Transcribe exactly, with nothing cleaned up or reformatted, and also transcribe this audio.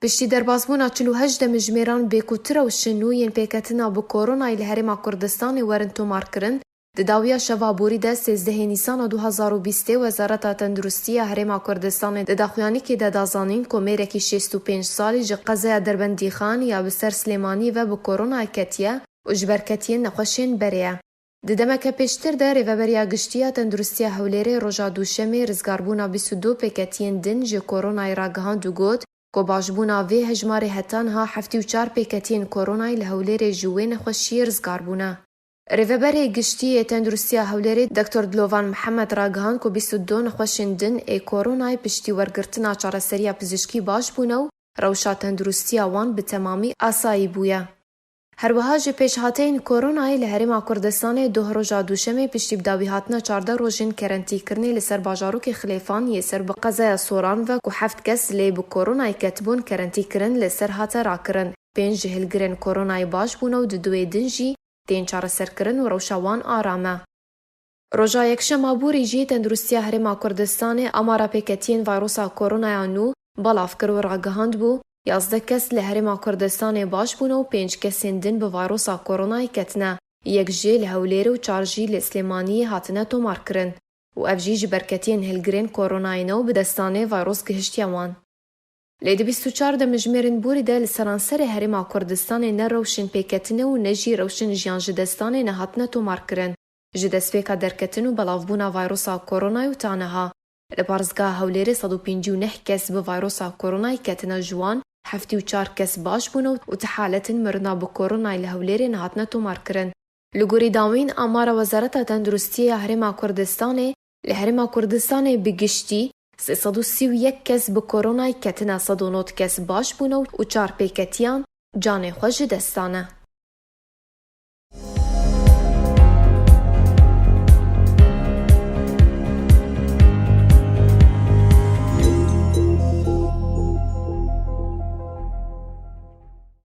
Piştî derbasbûna çil û heşt demjimêran bê ku tu rewşin nû yên pêketina bi koronayê li Herêma Kurdistanê werin tomarkirin, di dawiya şeva borî de sêzdehê Nîsana du hazar û bîstê Wezareta Tenduristî ya Herêma Kurdistanê di daxuyanîkê de da zanîn ku mêrekî şêst û pênc salî ji qezaya Derbendîxan ya bi ser Silêmaniyê ve bi koronayê ketiye û ji ber ketiyên nexweşên berê ye. Di demeke pêştir de Rêveberiya Giştî ya Tenduristiya Hewlêrê roja Dûşemê rizgarbûna bîst û du pêketiyên din ji koronayê ragihand û got ku başbûna vê hejmarê heta niha heftê û çar pêketiyên koronayê li Hewlêrê ji wê nexweşiyê rizgar bûne. Rêveberê Giştî yê Tenduristiya Hewlêrê Doktor Dilovan Mihemed ragihand ku bîst û du nexweşên din ê koronayê piştî wergirtina çareseriya pizişkî baş bûne û rewşa tenduristiya wan bi temamî asayî bûye. Her wiha ji pêşhateyên koronayê li Herêma Kurdistanê doh roja Dûşemê piştî bi dawîhatina çardeh rojên kerentîkirinê li ser bajarokê Xilêfan yê ser bi qezaya Soran ve ku heft kes lê bi koronayê ketibûn kerentîkirin li ser hate rakirin. Pênc ji hilgirên koronayê baş bûne û di duwê din jî tên çareserkirin û rewşa wan aram e. Roja Yekşema borî jî Tenduristiya Herêma Kurdistanê amara pêketiyên vayrosa koronaya nû belav kir û ragihand bû, yazdeh kes li Herêma Kurdistanê baş bûne û pênc kesên din bi vayrosa koronayê ketine. Yek jê li Hewlêrê û çar jî li Silêmaniyê hatine tomarkirin û ev jî ji ber ketiyên hilgirên koronayê ne û bi destanê vayros gihiştiye wan. Lê di bîst û çar demjimêrên borî de li seranserê Herêma Kurdistanê ne rewşên pêketine û ne jî rewşên jiyanjidestanê nehatine tomarkirin. Ji destpêka derketin û belavbûna vayrosa koronayê û ta niha, li parêzgeha Hewlêrê sed û pêncî û neh kes bi vayrosa koronayê ketine, ji wan heftê û çar kes baş bûne û ti haletin mirina bi koronayê li Hewlêrê nehatine tomarkirin. Li gorî dawîn amara Wezareta Tenduristiyê ya Herêma Kurdistanê, li Herêma Kurdistanê bi giştî sê sed û sî û yek kes bi koronayê ketine, sed û nod kes baş bûne û çar pêketiyan canê xwe ji dest dane.